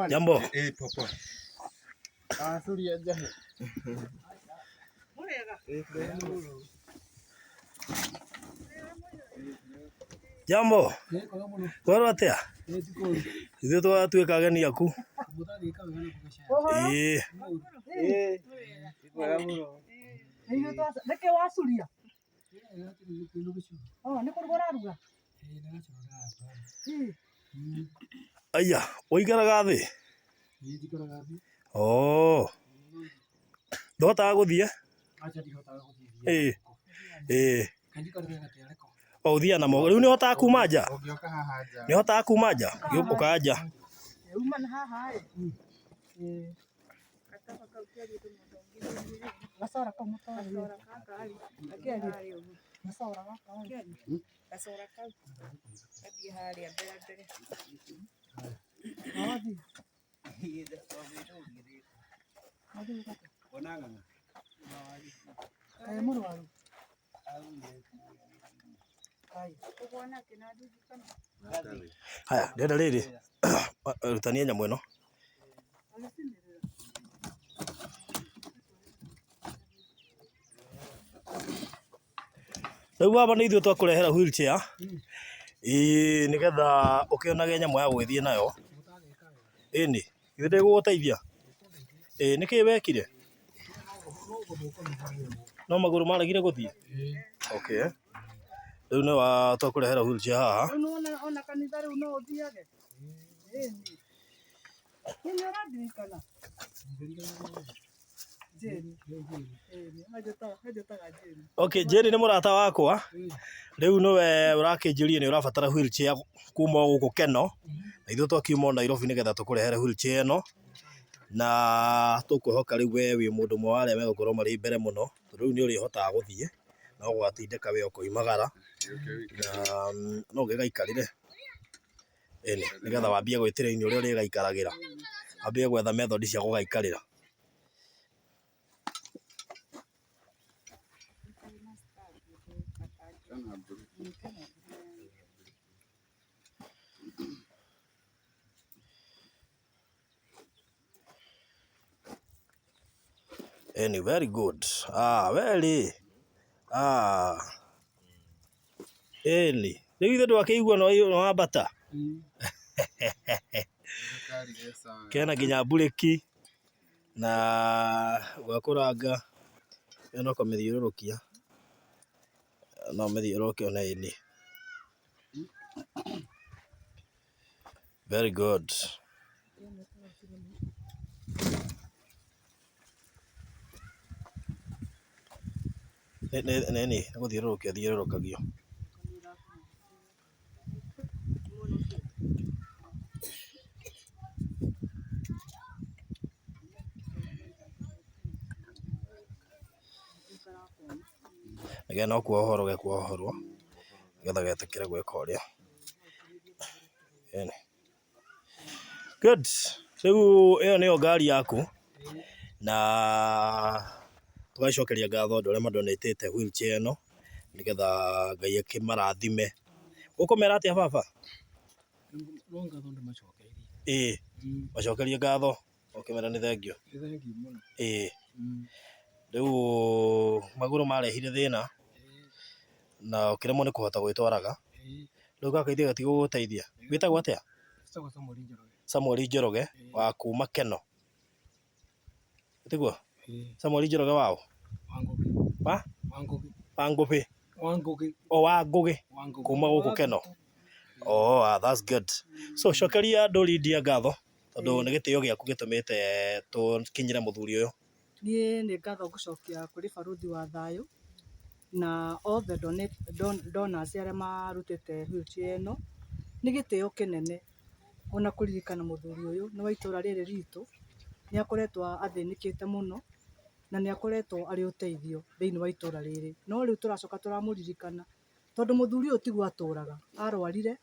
Jambo. Eh, poa. Jambo. Kwerwo atia? Ithuĩ twatuĩka ageni aku. Ĩĩ. Nĩkĩ wacuria? Oh, nĩ kũruga ũraruga? Aya, ũikaraga thĩ? Oh. Ndũhotaga gũthiĩ? Ĩĩ. Ĩĩ. O ũthiaga na magũrũ. Rĩu nĩ ũhotaga kuma nja? Ũngĩũka haha nja. Nĩ ũhotaga kuma nja? Ũka nja. Uma na haha ĩ. Ĩĩ. Gacora kau mũtwarĩre. Gacora gaka ĩ. Gacora kau gathiĩ harĩa mbere mbere. Wathiĩ. Kaĩ mũrwaru? Kaĩ. Ũguo nake na nduthi kana? Haya, ndĩrenda rĩrĩ rutania nyamũ ĩno. Rĩu baba nĩ ithuĩ twakũrehera wheelchair ĩĩ nĩgetha ũkĩonage nyamũ ya gũgĩthiĩ nayo. Ĩni, githĩ ndĩgũgũteithia? Ĩĩ nĩkĩĩ wekire? No magũrũ maregire gũthiĩ? Okay. Rĩu nĩ twakũrehera wheelchair haha. Rĩu nĩwona ona kanitha rĩu no ũthiage? Ĩni. Nĩ ũrandirikana? Jane. Ĩni, anjĩtaga Jane. Okay, Jane nĩ mũrata wakwa. Rĩu nĩwe ũrakĩnjĩrire nĩ ũrabatara wheelchair kuma o gũkũ Keno. Na ithuĩ twakiuma o Nairobi nĩgetha tũkũrehere wheelchair ĩno. Na tũkwĩhoka rĩu we wĩ mũndũ ũmwe wa arĩa megũkorwo marĩ mbere mũno. Tondũ rĩu nĩ ũrĩhotaga gũthiĩ, no gũgatindĩka we ũkoimagara. Na no ũgĩgaikarĩre. Ĩni, nĩgetha wambie gwĩ train ũrĩa ũrĩgaikaragĩra. Wambie gwetha method cia gũgaikarĩra. Ĩni, very good. Ah, very. Ah. Ĩni. Rĩu ithuĩ ndwakĩigua nĩ wambata? Kena nginya mburĩki na gwa kũranga ĩyo no kũmĩthiũrũrũkia, no ũmĩthiũrũrũkie ona ĩni. Very good. Nĩ nĩ gũthiũrũrũkio ĩthiũrũrũkagio. Nĩgetha no kuohorwo gekuohorwo nĩgetha getĩkĩre gwĩka ũrĩa. Ĩni. Good. Rĩu ĩyo nĩyo ngari yaku na tũgacokeria ngatho andũ arĩa madonate wheelchair ĩno nĩgetha Ngai akĩmarathime. Ũkũmera atĩa baba? No ngatho ndĩmacokeirie. Ĩĩ, macokerie ngatho ũkĩmera nĩ thengiũ. Nĩ thengiũ mũno. Ĩĩ. Rĩu magũrũ marehire thĩna na ũkĩremwo nĩ kũhota gwĩtwaraga. Rĩu gaka ithuĩ gatigũgũteithia. Wĩtagwo atĩa? Njĩtagwo Samuel Njoroge. Samuel Njoroge wa kuma Keno. Tiguo? Ĩĩ. Samuel Njoroge waũ? Wa Ngũgĩ. Wa? Wa Ngũgĩ. Wa Ngũbĩ. Wa Ngũgĩ. O wa Ngũgĩ. Wa Ngũgĩ. Kuma gũkũ Keno. Oh, ah, that's good. So cokeria andũ Lydia ngatho tondũ nĩ gĩtĩo gĩaku gĩtũmĩte tũkinyĩre mũthuri ũyũ. Niĩ nĩ ngatho ngũcokia kũrĩ barũthi wa thayũ na all the donors arĩa marutĩte wheelchair ĩno. Nĩ gĩtĩo kĩnene ona kũririkana mũthuri ũyũ nĩ wa itũra rĩrĩ ritũ, nĩ akoretwo athĩnĩkĩte mũno na nĩ akoretwo arĩ ũteithio thĩinĩ wa itũra rĩrĩ. No rĩu tũracoka tũramũririkana tondũ mũthuri ũyũ tiguo atũraga, arwarire